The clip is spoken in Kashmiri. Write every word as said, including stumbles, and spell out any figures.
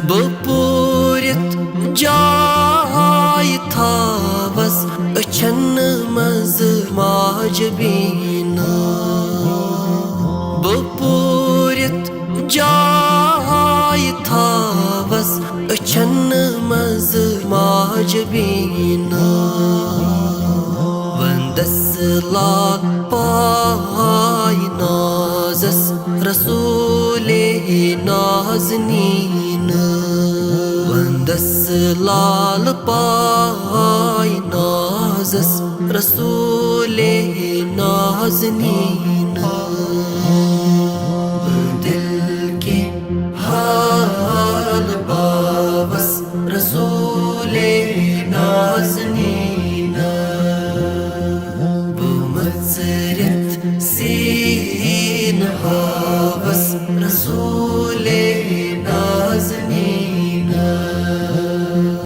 بہٕ پوٗرِتھ جاے تھاوس أچھن منٛز ماجہِ بیٖنہٕ۔ بہٕ پوٗرِتھ جاے تھاوس أچھن منٛز ماجہِ بیٖنہٕ۔ ونٛدس لال پاے نازس رسولے نازنیٖنہٕ۔ ونٛدس لال پاے نازس رسولے نازنیٖنہٕ۔